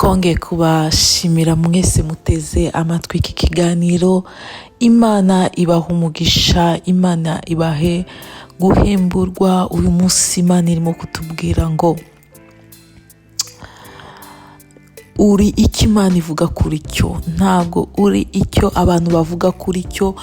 Twongeye kubashimira mwese muteze amatwi iki kiganiro. Imana ibaha umugisha, Imana ibahe guhemburwa. Uyu munsi Imana irimo kutubwira ngo uri icyo Imana ivuga kuri cyo, ntabwo uri icyo abantu bavuga kuri cyo.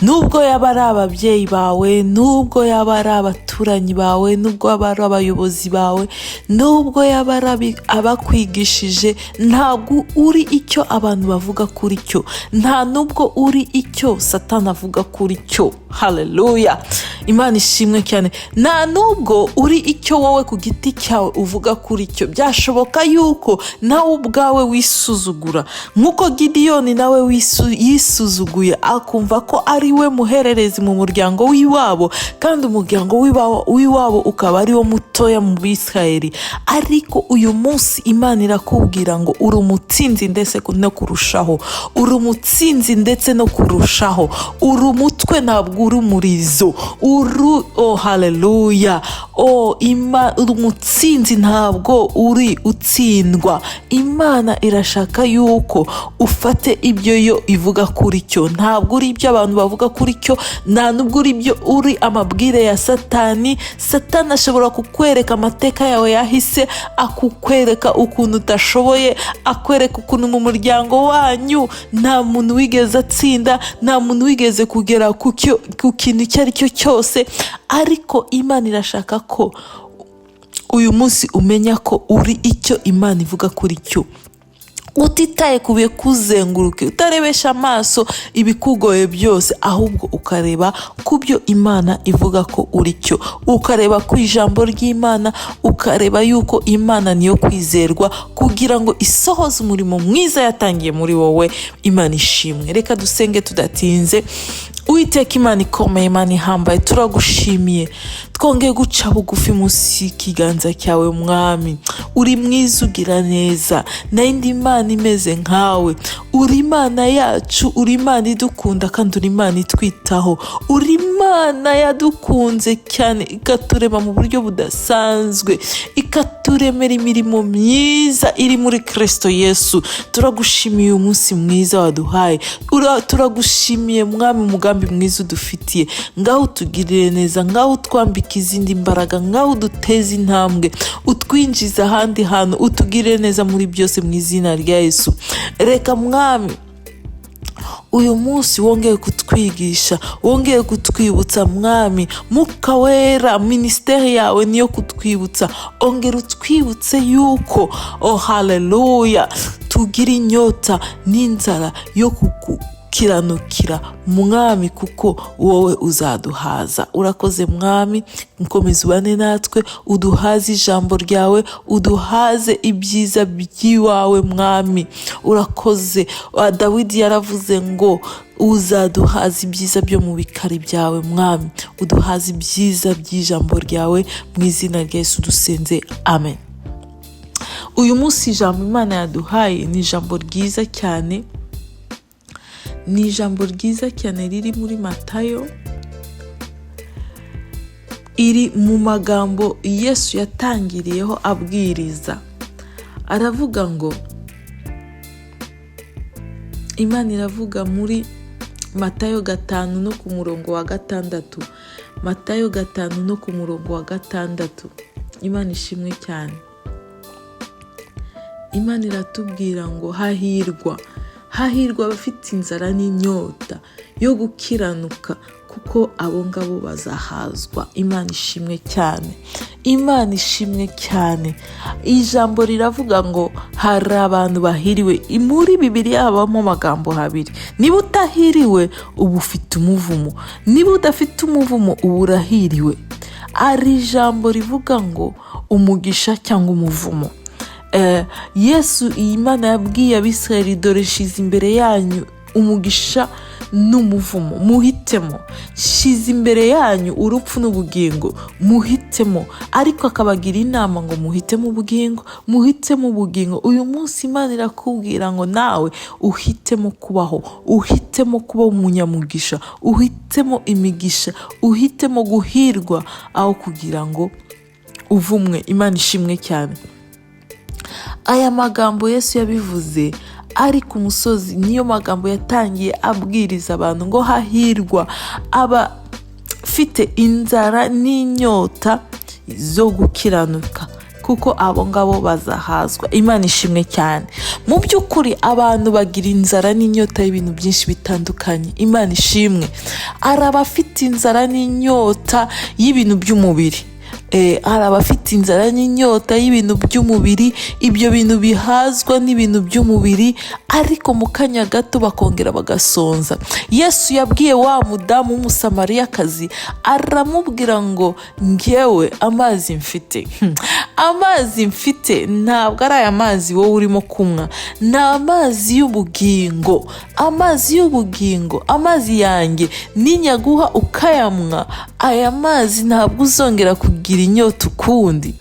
Nubwo yaba ari ababyeyi bawe, nubwo yaba ari abaturanyi bawe, nubwo yaba ari abayobozi bawe, nubwo yaba ari abakwigishije, ntabwo uri icyo abantu bavuga kuri cyo, nta nubwo uri icyo Satani avuga kuri cyo. Haleluya, Imana ishimwe cyane. Nta nubwo uri icyo wowe ku giti cyawe uvuga kuri cyo. Byashoboka yuko nawe ubwawe wisuzugura, nk'uko Gidiyoni nawe yisuzuguye, akumva ko ari we muhererezi mu muryango w'iwabo, kandi umuryango w'iwabo ukaba ari wo mutoya mu Bisirayeli. Ariko uyu munsi Imana irakubwira ngo uri umutsinzi ndetse no kurushaho, uri umutsinzi ndetse no kurushaho, uri umutwe ntabwo uri umurizo, uri, oh haleluya, oh uri umutsinzi ntabwo uri utsindwa. Imana irashaka yuko ufate ibyo yo ivuga kuri cyo, ntabwo uri ibyo abantu bavuga kuri cyo, nta nubwo uri ibyo uri amabwire ya Satani. Satani ashobora kukwereka amateka yawe yahise, akukwereka ukuntu utashoboye, akwereka ukuntu mu muryango wanyu nta muntu wigeze atsinda, nta muntu wigeze kugera ku kintu icyo ari cyo cyose. Ariko Imana irashaka ko uyu munsi umenya ko uri icyo Imana ivuga kuri cyo, utitaye ku bikuzenguruke, utarebesha amaso ibikugoye byose, ahubwo ukareba ku byo Imana ivuga ko uri cyo, ukareba ku ijambo ry'Imana, ukareba yuko Imana niyo kwizerwa kugira ngo isohoze umurimo mwiza yatangiye muri wowe. Imana ishimwe. Reka dusenge tudatinze. Uwiteka Imana ikomeye, Imana ihambaye, turagushimiye. Twongeye guca bugufi munsi y'ikiganza cyawe Mwami. Uri mwiza, ugira neza, nta Imana imeze nkawe. Uri Imana yacu, uri Imana idukunda kandi uri Imana itwitaho, uri Imana yadukunze cyane ikaturema mu buryo budasanzwe, ikaturemera imirimo myiza iri muri Kristo Yesu. Turagushimiye uyu munsi mwiza waduhaye. Turagushimiye Mwami umugambi mwiza udufitiye. Ngaho utugirire neza, ngaho utwambike izindi mbaraga, ngaho uduteze intambwe, utwinjiza ahandi hantu, utugirire neza muri byose mu izina rya Yesu. Reka Mwami uyu munsi wongeye kutwigisha, wongeye kutwibutsa Mwami. Mwuka Wera, minisiteri yawe niyo kutwibutsa. Ongera utwibutse yuko, oh haleluya, tugira inyota n'inzara yo kugukiranukira Mwami, kuko wowe uzaduhaza. Urakoze Mwami, nkomeza ubane natwe, uduhaze ijambo ryawe, uduhaze ibyiza by'iwawe Mwami. Urakoze. Dawidi yaravuze ngo uzaduhaza ibyiza byo mu bikari byawe Mwami. Uduhaze ibyiza by'ijambo ryawe mu izina rya Yesu dusenze, amen. Uyu munsi ijambo Imana yaduhaye ni ijambo ryiza cyane, ni ijambo ryiza cyane riri muri Matayo, iri mu magambo Yesu yatangiriyeho abwiriza. Aravuga ngo, Imana iravuga muri Matayo 5 no ku murongo wa 6, Matayo 5 no ku murongo wa 6. Imana ishimwe cyane. Imana iratubwira ngo hahirwa, hahirwa abafite inzara n'inyota yo gukiranuka, kuko abo ngabo bazahazwa. Imana ishimwe cyane, Imana ishimwe cyane. Ijambo riravuga ngo hari abantu bahiriwe. Muri Bibiliya habamo amagambo habiri: niba utahiriwe uba ufite umuvumo, niba udafite umuvumo uba urahiriwe. Ari ijambo rivuga ngo umugisha cyangwa umuvumo. Yesu, iyi Mana yabwiye Abisirayeli, dore nshize imbere yanyu umugisha n'umuvumo, muhitemo. Nshize imbere yanyu urupfu n'ubugingo, muhitemo. Ariko akabagira inama ngo muhitemo ubugingo, muhitemo ubugingo. Uyu munsi Imana irakubwira ngo nawe uhitemo kubaho, uhitemo kuba umunyamugisha, uhitemo imigisha, uhitemo guhirwa aho kugira ngo uvumwe. Imana ishimwe cyane. Aya magambo Yesu yabivuze ari ku musozi, niyo magambo yatangiye abwiriza abantu ngo hahirwa abafite inzara n'inyota zo gukiranuka, kuko abo ngabo bazahazwa. Imana ishimwe cyane. Mu by'ukuri abantu bagira inzara n'inyota y'ibintu byinshi bitandukanye. Imana ishimwe. Hari abafite inzara n'inyota y'ibintu by'umubiri. Hari abafite inzara n'inyota y'ibintu by'umubiri, ibyo bintu bihazwa n'ibintu by'umubiri, ariko mu kanya gato bakongera bagasonza. Yesu yabwiye wa mudamu w'Umusamariyakazi, aramubwira ngo ngewe amazi mfite, amazi mfite ntabwo ari aya mazi wowe urimo kunywa, ni amazi y'ubugingo, amazi y'ubugingo, amazi yanjye ninyaguha ukayanywa, aya mazi ntabwo uzongera kugira inyota ukundi.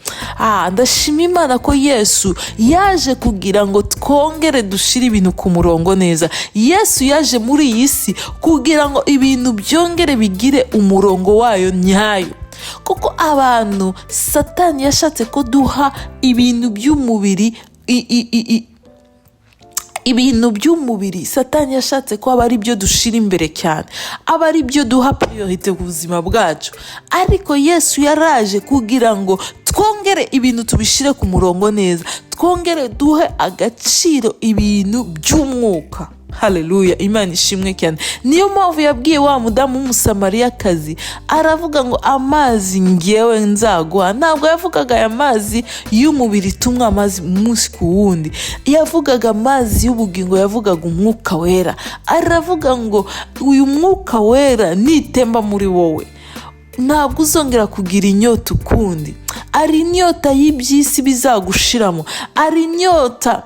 Ndashima Imana ko Yesu yaje kugira ngo twongere dushire ibintu ku murongo neza. Yesu yaje muri iyi si kugira ngo ibintu byongere bigire umurongo wayo nyayo, kuko abantu Satani yashatse ko duha ibintu by'umubiri ibintu by'umubiri. Satani yashatse ko aba ari byo dushira imbere cyane, aba ari byo duha priorité ku buzima bwacu, ariko Yesu yaraje kugira ngo twongere ibintu tubishyire ku murongo neza, twongere duhe agaciro ibintu by'umwuka. Haleluya, Imana ishimwe cyane. Niyo mpamvu yabwiye wa mudamu w'Umusamariyakazi, aravuga ngo amazi ngewe nzaguha, ntabwo yavugaga aya mazi y'umubiri tunywa amazi umunsi ku wundi, yavugaga amazi y'ubugingo, yavugaga Umwuka Wera. Aravuga ngo uyu Mwuka Wera nitemba muri wowe, ntabwo uzongera kugira inyota ukundi. Ari inyota y'iby'isi bizagushiramo, ari inyota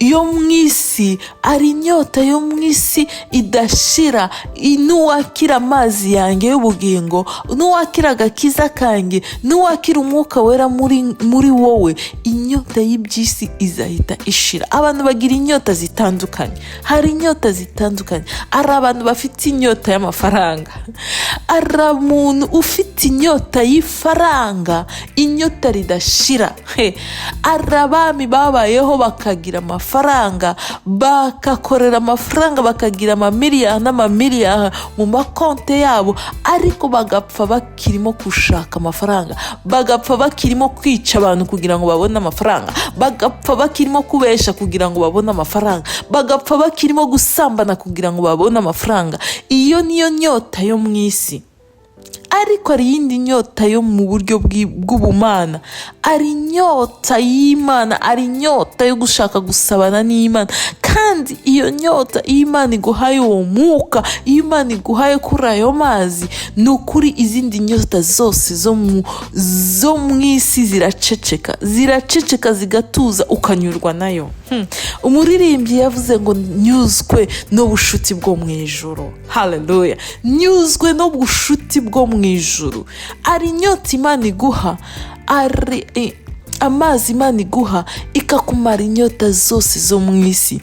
yo mu isi, ari inyota yo mu isi idashira. N'uwakira amazi yanjye y'ubugingo, n'uwakira agakiza kanjye, n'uwakira Umwuka Wera muri wowe, inyota y'iby'isi izahita ishira. Abantu bagira inyota zitandukanye, hari inyota zitandukanye. Hari abantu bafite inyota y'amafaranga, hari umuntu ufite inyota y'ifaranga, inyota ridashira. Hari abami babayeho bakagira amafaranga, bagakorera amafaranga, bakagira amamiliyari n'amamiliyari mu makonte yabo, ariko bagapfa bakirimo gushaka amafaranga, bagapfa bakirimo kwica abantu kugira ngo babone amafaranga, bagapfa bakirimo kubesha kugira ngo babone amafaranga, bagapfa bakirimo gusambana kugira ngo babone amafaranga. Iyo niyo nyota yo mu isi. Ariko hari iyindi nyota yo mu buryo bw'ubumana, ari inyota y'Imana, ari inyota yo gushaka gusabana n'Imana. Kandi iyo nyota, iyo Imana iguhaye uwo mwuka, iyo Imana iguhaye kuri ayo mazi, ni ukuri izindi nyota zose zo mu isi ziraceceka, ziraceceka, zigatuza, ukanyurwa nayo. Umuririmbyi yavuze ngo nyuzwe n'ubushuti bwo mu ijuru. Haleluya, nyuzwe n'ubushuti bwo mu ijuru. Ari inyota Imana iguha, ari amazi Imana iguha ikakumara inyota zose zo mu isi.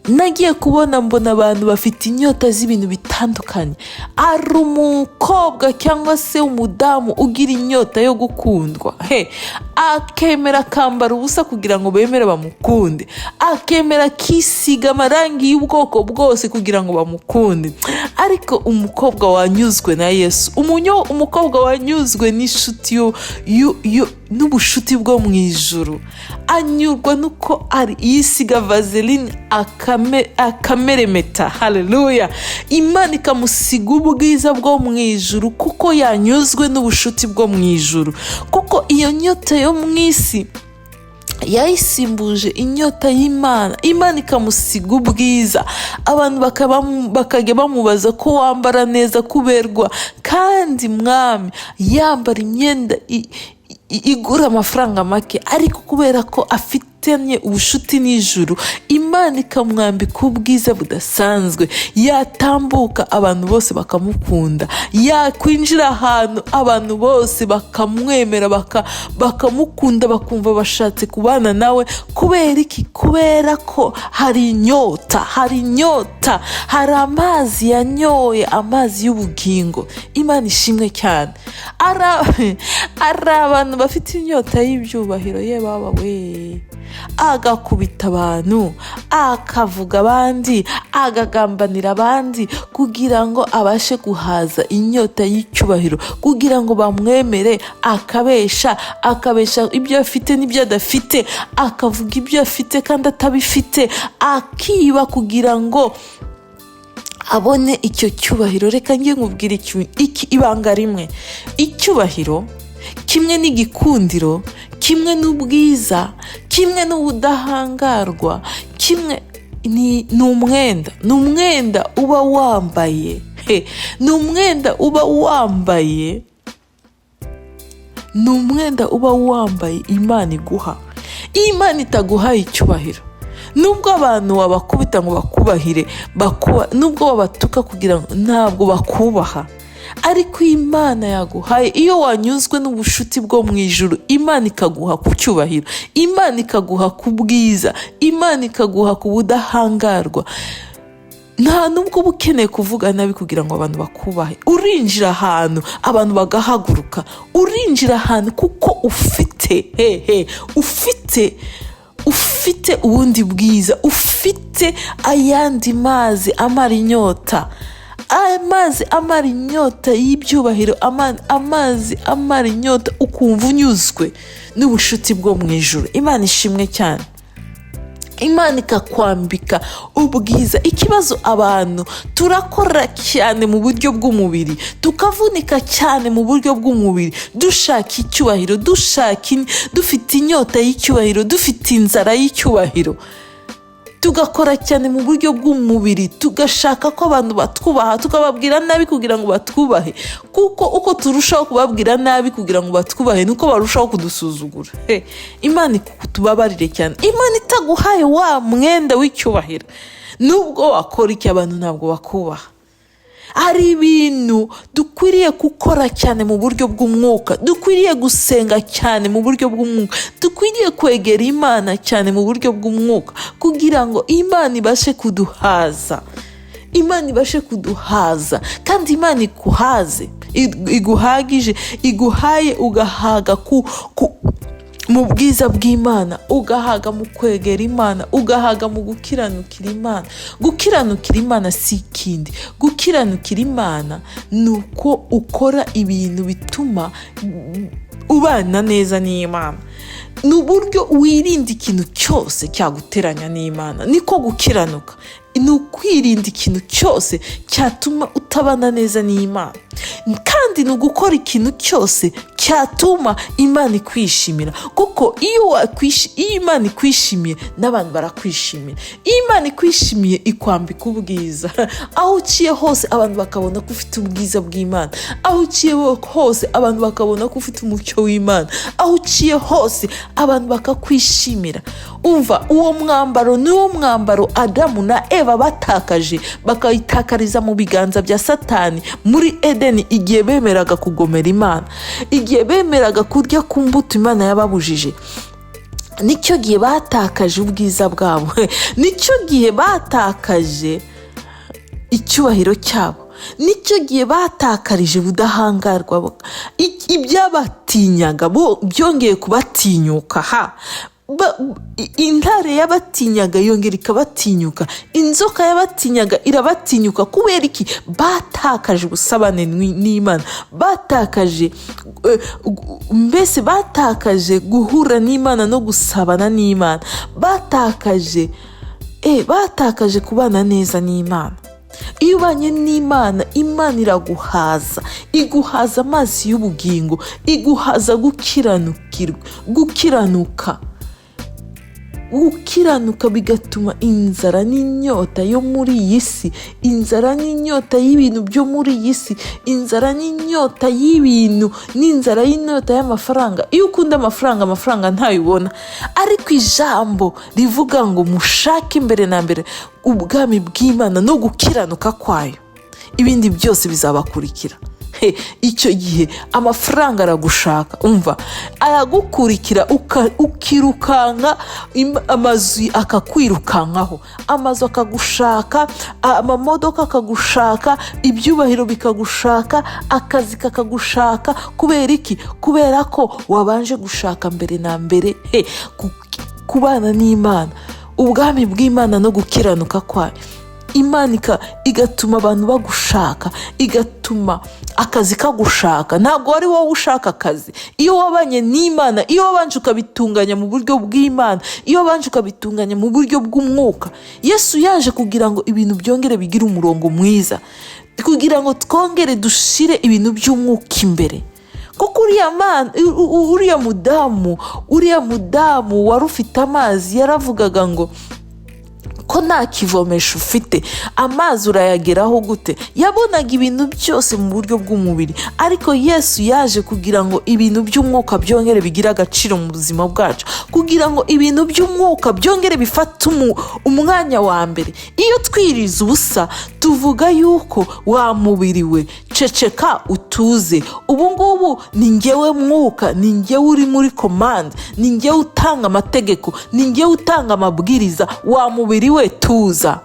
Nagiye kubona mbona abantu bafite inyota z'ibintu bitandukanye. Ari umukobwa cyangwa se umudamu ugira inyota yo gukundwa, he akemera akambara ubusa kugira ngo bemere bamukunde, akemera akisiga amarangi y'ubwoko bwose kugira ngo bamukunde. Ariko umukobwa wanyuzwe na Yesu, umukobwa wanyuzwe n'inshuti n'ubushuti bwo mu ijuru, anyurwa n'uko ari yisiga vaseline akameremeta. Haleluya, Imana ikamusiga ubwiza bwo mu ijuru kuko yanyuzwe n'ubushuti bwo mu ijuru, kuko iyo nyota yo mu isi yayisimbuje inyota y'Imana. Imana ikamusiga ubwiza, abantu bakajya bamubaza ko wambara neza, kuberwa, kandi mwami yambara imyenda igura amafaranga make, ariko kubera ko afite afitanye ubushuti n'ijuru, Imana ikamwambika ubwiza budasanzwe, yatambuka abantu bose bakamukunda, yakwinjira ahantu abantu bose bakamwemera, bakamukunda, bakumva bashatse kubana nawe. Kubera iki? Kubera ko hari inyota, hari inyota, hari amazi yanyoye, amazi y'ubugingo. Imana ishimwe cyane. Ari abantu bafite inyota y'ibyubahiro, ye baba we, agakubita abantu, akavuga abandi, agagambanira abandi, kugira ngo abashe guhaza inyota y'icyubahiro, kugira ngo bamwemere, akabesha, akabesha ibyo afite n'ibyo adafite, akavuga ibyo afite kandi atabifite, akiba kugira ngo abone icyo cyubahiro. Reka njye nkubwire ibanga rimwe: icyubahiro kimwe n'igikundiro, kimwe n'ubwiza, kimwe n'ubudahangarwa, kimwe ni umwenda, ni umwenda uba wambaye, ni umwenda uba wambaye, ni umwenda uba wambaye Imana iguha. Iyo Imana itaguhaye icyubahiro, nubwo abantu wabakubita ngo bakubahire, nubwo babatuka kugira ngo, ntabwo bakubaha. Ariko Imana yaguhaye, iyo wanyuzwe n'ubushuti bwo mu ijuru, Imana ikaguha ku cyubahiro, Imana ikaguha ku bwiza, Imana ikaguha ku budahangarwa, nta nubwo uba ukeneye kuvuga nabi kugira ngo abantu bakubahe. Urinjira ahantu abantu bagahaguruka, urinjira ahantu kuko ufite hehe, ufite ubundi bwiza, ufite ayandi mazi amara inyota, amazi amara inyota y'ibyubahiro, amazi amara inyota, ukumva unyuzwe n'ubushuti bwo mu ijuru. Imana ishimwe cyane. Imana ikakwambika ubwiza. Ikibazo, abantu turakora cyane mu buryo bw'umubiri, tukavunika cyane mu buryo bw'umubiri, dushaka icyubahiro, dufite inyota y'icyubahiro, dufite inzara y'icyubahiro, tugakora cyane mu buryo bw'umubiri, tugashaka ko abantu batwubaha, tukababwira nabi kugira ngo batwubahe, kuko uko turushaho kubabwira nabi kugira ngo batwubahe, niko barushaho kudusuzugura. Imana itubabarire cyane. Imana itaguhaye wa mwenda w'icyubahiro, nubwo wakora iki, abantu ntabwo bakubaha. Hari ibintu dukwiriye gukora cyane mu buryo bw'umwuka, dukwiriye gusenga cyane mu buryo bw'umwuka, dukwiriye kwegera Imana cyane mu buryo bw'umwuka, kugira ngo Imana ibashe kuduhaza, Imana ibashe kuduhaza. Kandi Imana ikuhaze, iguhagije, iguhaye, ugahaga mu bwiza bw'Imana, ugahaga mu kwegera Imana, ugahaga mu gukiranukira Imana. Gukiranukira Imana si ikindi. Gukiranukira Imana ni uko ukora ibintu bituma ubana neza n'Imana, ni uburyo wirinda ikintu cyose cyaguteranya n'Imana. Niko gukiranuka, ni ukwirinda ikintu cyose cyatuma utabana neza n'Imana, kandi ni ugukora ikintu cyose cyatuma Imana ikwishimira, kuko iyo Imana ikwishimiye, n'abantu barakwishimira. Iyo Imana ikwishimiye, ikwambika ubwiza. Aho uciye hose abantu bakabona ko ufite ubwiza bw'Imana, aho uciye hose abantu bakabona ko ufite umucyo w'Imana, aho uciye hose abantu bakakwishimira. Umva, uwo mwambaro ni wo mwambaro Adamu na Eva batakaje, bakayitakariza mu biganza bya Satani muri Edeni, igihe bemeraga kugomera Imana, igihe bemeraga kurya ku mbuto Imana yababujije. Nicyo gihe batakaje ubwiza bwabo, nicyo gihe batakaje icyubahiro cyabo, nicyo gihe batakarije ubudahangarwa. Ibyabatinyaga bo byongeye kubatinyuka. Ha intare yabatinyaga yongera ikabatinyuka, inzoka yabatinyaga irabatinyuka. Kubera iki? Batakaje ubusabane n'Imana, batakaje mbese batakaje guhura n'Imana no gusabana n'Imana, batakaje kubana neza n'Imana. Iyo ubanye n'Imana, Imana iraguhaza, iguhaza amazi y'ubugingo, iguhaza gukiranuka. Gukiranuka bigatuma inzara n'inyota yo muri iyi si, inzara n'inyota y'ibintu byo muri iyi si, inzara n'inyota y'ibintu n'inzara y'inyota y'amafaranga. Iyo ukunda amafaranga, amafaranga ntayubona. Ariko ijambo rivuga ngo mushake imbere na mbere ubwami bw'Imana no gukiranuka kwayo, ibindi byose bizabakurikira. He, icyo gihe amafaranga aragushaka, umva, aragukurikira, ukirukanka, amazu akakwirukankaho, amazu akagushaka, amamodoka akagushaka, ibyubahiro bikagushaka, akazi kakagushaka. Kubera iki? Kubera ko wabanje gushaka mbere na mbere, he, kubana n'Imana, ubwami bw'Imana no gukiranuka kwayo. Imana igatuma abantu bagushaka, igatuma akazi kagushaka. Ntabwo ari wowe ushaka akazi. Iyo wabanye n'Imana, iyo wabanje ukabitunganya mu buryo bw'Imana, iyo wabanje ukabitunganya mu buryo bw'umwuka. Yesu yaje kugira ngo ibintu byongere bigire umurongo mwiza, kugira ngo twongere dushire ibintu by'umwuka imbere. Kuko uriya mudamu wari ufite amazi yaravugaga ngo ko nta kivomesho ufite, amazi urayageraho gute? Yabonaga ibintu byose mu buryo bw'umubiri, ariko Yesu yaje kugira ngo ibintu by'umwuka byongere bigire agaciro mu buzima bwacu, kugira ngo ibintu by'umwuka byongere bifate umwanya wa mbere. Iyo twiriza ubusa, tuvuga yuko wa mubiri we, ceceka utuze, ubu ngubu ni ngewe mwuka, ni ngewe uri muri commande, ni ngewe utanga amategeko, ni ngewe utanga amabwiriza, wa mubiri we tuza.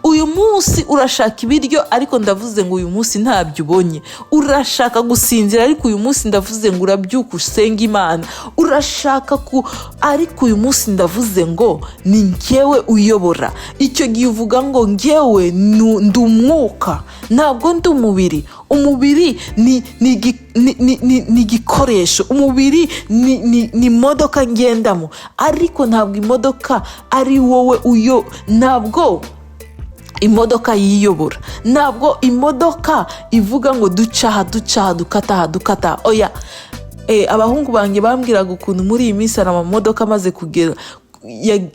Uyu munsi urashaka ibiryo, ariko ndavuze ngo uyu munsi ntabyo ubonye. Urashaka gusinzira, ariko uyu munsi ndavuze ngo urabyuka usenge Imana. Urashaka ku, ariko uyu munsi ndavuze ngo ni ngewe uyobora. Icyo gihe uvuga ngo ngewe ndi umwuka, ntabwo ndi umubiri. Umubiri ni igikoresho, umubiri ni imodoka ngendamo, ariko ntabwo imodoka ari wowe uyo, ntabwo imodoka yiyobora, ntabwo imodoka ivuga ngo duca aha, duca aha, dukata aha, dukata aha. Oya. Abahungu banjye bambwiraga ukuntu muri iyi minsi hari amamodoka amaze kugera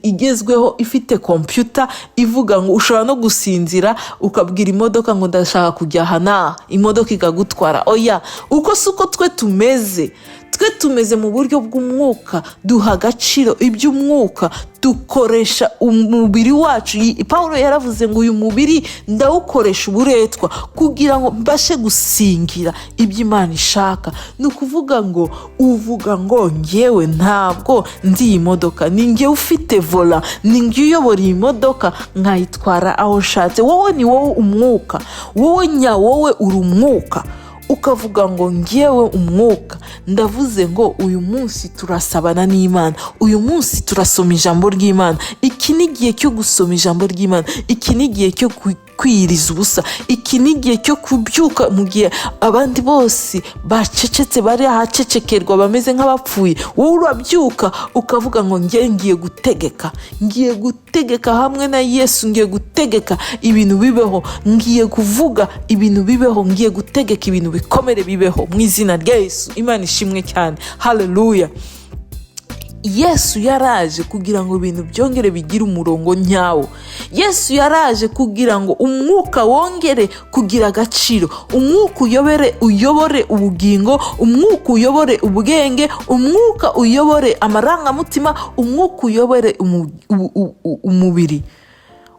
igezweho ifite kompiyuta ivuga ngo ushobora no gusinzira ukabwira imodoka ngo ndashaka kujya aha n'aha, imodoka ikagutwara. Oya, uko si uko twe tumeze. Twe tumeze mu buryo bw'umwuka, duha agaciro iby'umwuka, dukoresha umubiri wacu. Paul yaravuze ngo uyu mubiri ndawukoresha uburetwa kugira ngo mbashe gusingira ibyo Imana ishaka. Ni ukuvuga ngo uvuga ngo ngewe ntabwo ndi iyi modoka, ni ngewe ufite volant, ni ngewe uyobora iyi modoka nkayitwara aho nshatse. Wowe ni wowe umwuka, wowe nyawowe uri umwuka. Ukavuga ngo ngewe umwuka ndavuze ngo uyu munsi turasabana n'Imana, uyu munsi turasoma ijambo ry'Imana. Iki ni igihe cyo gusoma ijambo ry'Imana, iki ni igihe cyo kwiyiriza ubusa, iki ni igihe cyo kubyuka mu gihe abandi bose bacecetse, bari ahacecekerwa, bameze nk'abapfuye. Wowe urabyuka ukavuga ngo ngewe ngiye gutegeka, ngiye gutegeka hamwe na Yesu, ngiye gutegeka ibintu bibeho, ngiye kuvuga ibintu bibeho, ngiye gutegeka ibintu bikomere bibeho mu izina rya Yesu. Imana ishimwe cyane, haleluya. Yesu yaraje kugira ngo ibintu byongere bigire umurongo nyawo. Yesu yaraje kugira ngo umwuka wongere kugira agaciro, umwuka uyobore ubugingo, umwuka uyobore ubwenge, umwuka uyobore amarangamutima, umwuka uyobore umubiri.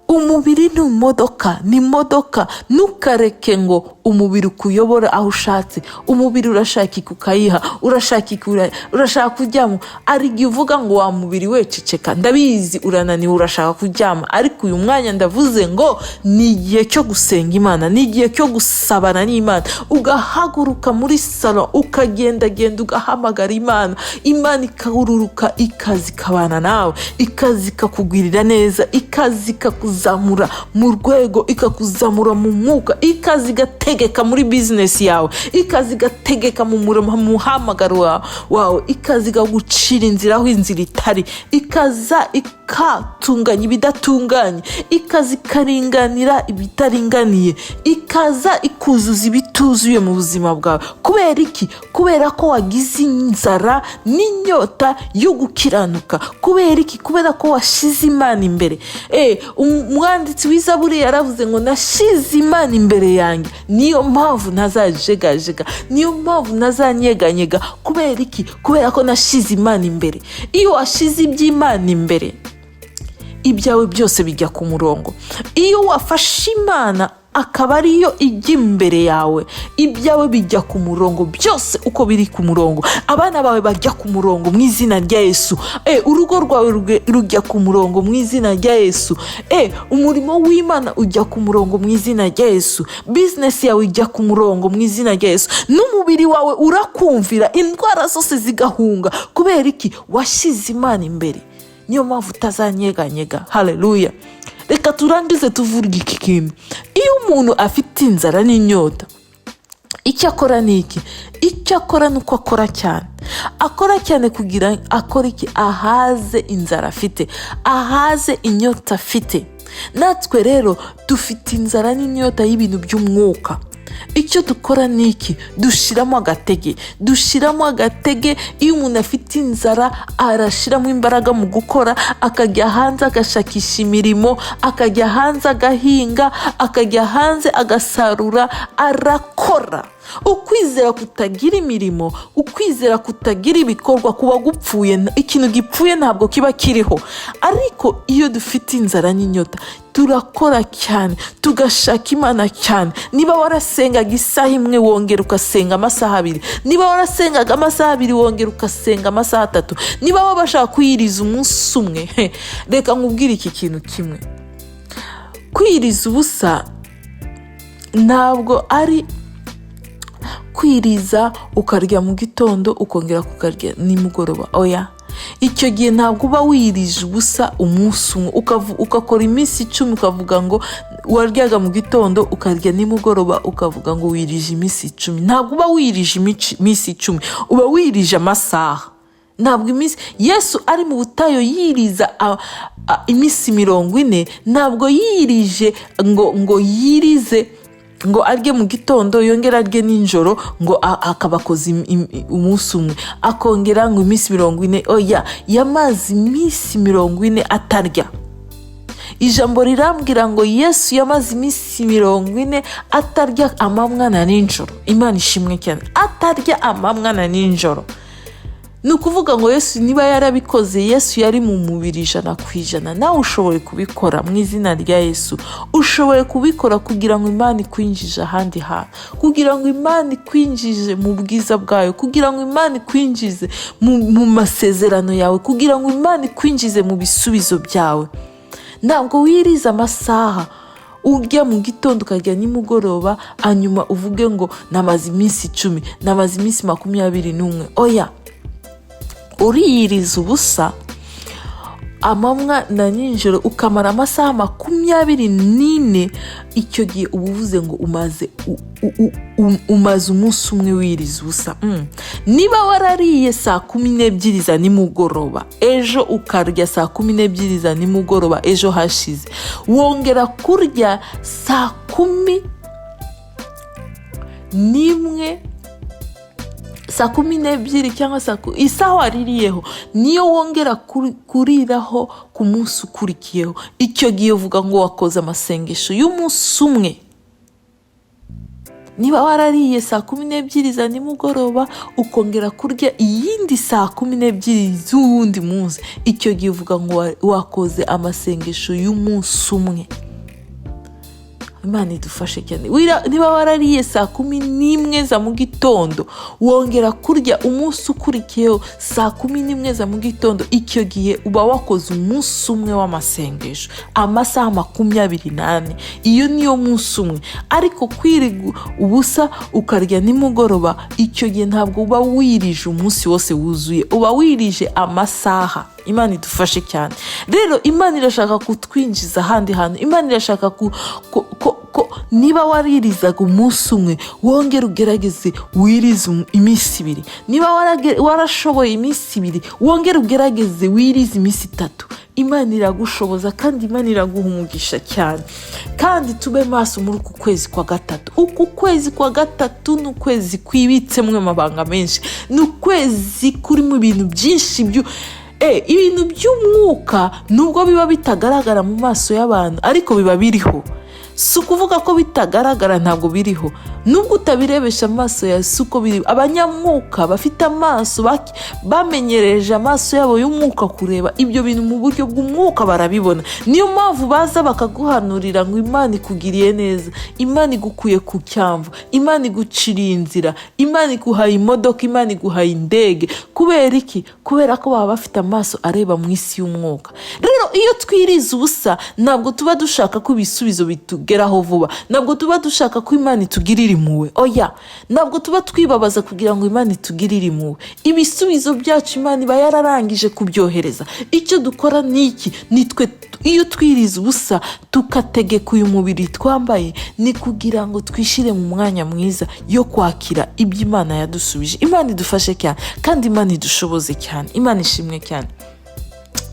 Umubiri ni imodoka, ni imodoka. Ntukareke ngo umubiri ukuyobore aho ushatse. Umubiri urashaka iki ukayiha, urashaka iki urashaka kuryama. Hari igihe uvuga ngo wa mubiri we ceceka, ndabizi urananiwe, urashaka kuryama, ariko uyu mwanya ndavuze ngo ni igihe cyo gusenga Imana, ni igihe cyo gusabana n'Imana. Ugahaguruka muri salo, ukagendagenda, ugahamagara Imana, Imana ikahururuka, ikaza ikabana nawe, ikaza ikakugwirira neza, ikaza ikakuzamura mu rwego, ikakuzamura mu mwuka, ikaza igategeka muri bizinesi yawe, ikaza igategeka mu muhamagaro wawe, ikaza ikagucira inzira aho inzira itari, ikaza Ikatunganya ibidatunganye, ikaza ikaringanira ibitaringaniye, ikaza ikuzuza ibituzuye mu buzima bwawe. Kubera iki? Kubera ko wagize inzara n'inyota yo gukiranuka. Kubera iki? Kubera ko washize Imana imbere. Umwanditsi w'Izaburi yaravuze ngo: "Nashize Imana imbere yanjye, niyo mpamvu ntazajegajega, niyo mpamvu ntazanyeganyega." Kubera iki? Kubera ko nashize Imana imbere. Iyo washize iby'Imana imbere, ibyawe byose bijya ku murongo. Iyo wafashe Imana akaba ariyo ijya imbere yawe, ibyawe bijya ku murongo byose uko biri ku murongo. Abana bawe bajya ku murongo mu izina rya Yesu. Urugo rwawe rujya ku murongo mu izina rya Yesu. Umurimo w'Imana ujya ku murongo mu izina rya Yesu. Bizinesi yawe ijya ku murongo mu izina rya Yesu. N'umubiri wawe urakumvira, indwara zose zigahunga. Kubera iki? Washyize Imana imbere, niyo mpamvu utazanyeganyega. Haleluya! Reka turangize tuvuga iki kintu: iyo umuntu afite inzara n'inyota, icyo akora ni iki? Icyo akora ni uko akora cyane. Akora cyane kugira akore iki? Ahaze inzara afite, ahaze inyota afite. Natwe rero dufite inzara n'inyota y'ibintu by'umwuka. Icyo dukora ni iki? Dushyiramo agatege, dushyiramo agatege. Iyo umuntu afite inzara, arashyiramo imbaraga mu gukora, akajya hanze agashakisha imirimo, akajya hanze agahinga, akajya hanze agasarura, arakora. Ukwizera kutagira imirimo, ukwizera kutagira ibikorwa kuba gupfuye. Ikintu gipfuye ntabwo kiba kiriho. Ariko iyo dufite inzara n'inyota, turakora cyane, tugashaka Imana cyane. Niba warasengaga isaha imwe, wongera ugasenga amasaha 2. Niba warasengaga amasaha 2, wongera ugasenga amasaha 3. Niba wabasha kwiyiriza umunsi umwe, reka nkubwire iki kintu kimwe: kwiyiriza ubusa ntabwo ari kwiriza ukarya mu gitondo, ukongera kukarya nimugoroba. Oya, icyo gihe ntabwo uba wirije ubusa umunsi umwe, ugakora iminsi 10, ukavuga ngo waryaga mu gitondo ukarya nimugoroba, ukavuga ngo wirije iminsi 10. Ntabwo uba wirije iminsi 10, uba wirije amasaha. Ntabwo iminsi Yesu ari mu butayu yiriza iminsi 40, ntabwo yirije ngo yirize ngo arye mu gitondo, yongere arye nijoro, ngo akaba akoze umunsi umwe, akongera ngo iminsi 40. Oya, yamaze iminsi 40 atarya. Ijambo rirambwira ngo Yesu yamaze iminsi 40 atarya amanywa na nijoro. Imana ishimwe cyane. Atarya amanywa na nijoro. Ni ukuvuga ngo Yesu niba yarabikoze, Yesu yari mu mubiri 100%, nawe ushoboye kubikora mu izina rya Yesu. Ushoboye kubikora kugira ngo Imana ikwinjije ahandi hantu, kugira ngo Imana ikwinjize mu bwiza bwayo, kugira ngo Imana ikwinjize mu masezerano yawe, kugira ngo Imana ikwinjize mu bisubizo byawe. Ntabwo wiriza amasaha urya mu gitondo, ukarya nimugoroba, hanyuma uvuge ngo namaze iminsi 10, namaze iminsi 21. Oya, uriyiriza ubusa amanywa na nijoro, ukamara amasaha 24. Icyo gihe uba uvuze ngo umaze umunsi umwe wiriza ubusa. Niba warariye saa 12 za nimugoroba ejo, ukarya saa 12 za nimugoroba ejo hashize, wongera kurya saa 11, saa 12 cyangwa isaha waririyeho niyo wongera kuriraho ku munsi ukurikiyeho. Icyo gihe uvuga ngo wakoze amasengesho y'umunsi umwe. Niba warariye saa 12 za nimugoroba, ukongera kurya iyindi saa 12 z'uwundi munsi, icyo gihe uvuga ngo wakoze amasengesho y'umunsi umwe. Imana idufashe cyane. Niba warariye saa 11 za mu gitondo, wongera kurya umunsi ukurikiyeho saa 11 za mu gitondo, icyo gihe uba wakoze umunsi umwe w'amasengesho, amasaha 24. Iyo niyo munsi umwe. Ariko kwiriga ubusa ukarya nimugoroba, icyo gihe ntabwo uba wirije umunsi wose wuzuye, uba wirije amasaha. Imana idufashe cyane. Rero Imana irashaka kutwinjiza ahandi hantu. Imana irashaka ko niba waririzaga umunsi umwe, wongere ugerageze wirize iminsi 2. Niba warashoboye iminsi 2, wongere ugerageze wirize iminsi 3. Imana iragushoboza kandi Imana iraguha umugisha cyane. Kandi tube maso muri uku kwezi kwa gatatu. Uku kwezi kwa gatatu ni ukwezi kwibitsemo amabanga menshi, ni ukwezi kurimo ibintu byinshi ibintu by'umwuka. Nubwo biba bitagaragara mu maso y'abantu, ariko biba biriho. Si ukuvuga ko bitagaragara, ntabwo biriho. Nubwo utabirebesha amaso yawe, si uko biri. Abanyamwuka bafite amaso, bamenyereje amaso yabo y'umwuka kureba ibyo bintu mu buryo bw'umwuka, barabibona. Niyo mpamvu baza bakaguhanurira ngo Imana ikugiriye neza, Imana igukuye ku cyamvu, Imana iguciriye inzira, Imana iguhaye imodoka, Imana iguhaye indege. Kubera iki? Kubera ko baba bafite amaso areba mu isi y'umwuka. Rero iyo twiriza ubusa, ntabwo tuba dushaka ko ibisubizo bitugeraho vuba, ntabwo tuba dushaka ko Imana itugirira impuhwe. Oya, ntabwo tuba twibabaza kugira ngo Imana itugirire impuhwe. Ibisubizo byacu Imana iba yararangije kubyohereza. Icyo dukora ni iki? Ni twe iyo twiriza ubusa, tukategeka uyu mubiri twambaye, ni kugira ngo twishyire mu mwanya mwiza yo kwakira ibyo Imana yadusubije. Imana idufashe cyane kandi Imana idushoboze cyane. Imana ishimwe cyane.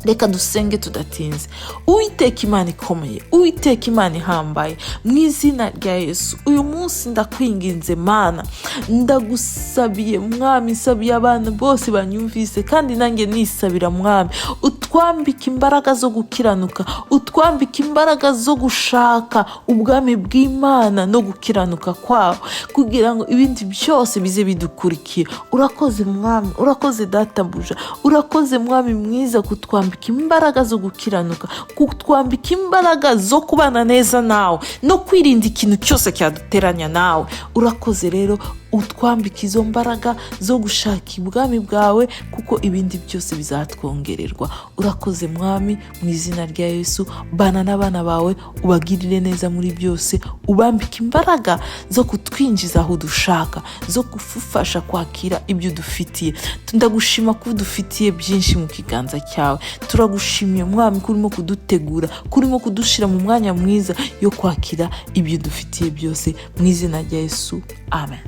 Reka dusenge tudatinze. Uwiteka Imana ikomeye, Uwiteka Imana ihambaye, mu izina rya Yesu, uyu munsi ndakwinginze Mana, ndagusabiye Mwami, nsabiye abantu bose banyumvise kandi nanjye nisabira Mwami, utwambike imbaraga zo gukiranuka, utwambike imbaraga zo gushaka ubwami bw'Imana no gukiranuka kwawo, kugira ngo ibindi byose bize bidukurikiye. Urakoze Mwami, urakoze Databuja, urakoze Mwami mwiza kutwambika imbaraga zo gukiranuka, kutwambika imbaraga zo kubana neza nawe no kwirinda ikintu cyose cyaduteranya nawe. Urakoze rero, utwambika izo mbaraga zo gushaka ubwami bwawe, kuko ibindi byose bizatwongererwa. Urakoze Mwami, mu izina rya Yesu. Bana n'abana bawe, ubagirire neza muri byose, ubambike imbaraga zo kutwinjiza aho dushaka, zo kufufasha kwakira ibyo udufitiye. Ndagushima ko udufitiye byinshi mu kiganza cyawe. Turagushimiye Mwami ko urimo kudutegura, ko urimo kudushyira mu mwanya mwiza yo kwakira ibyo udufitiye byose, mu izina rya Yesu, amen.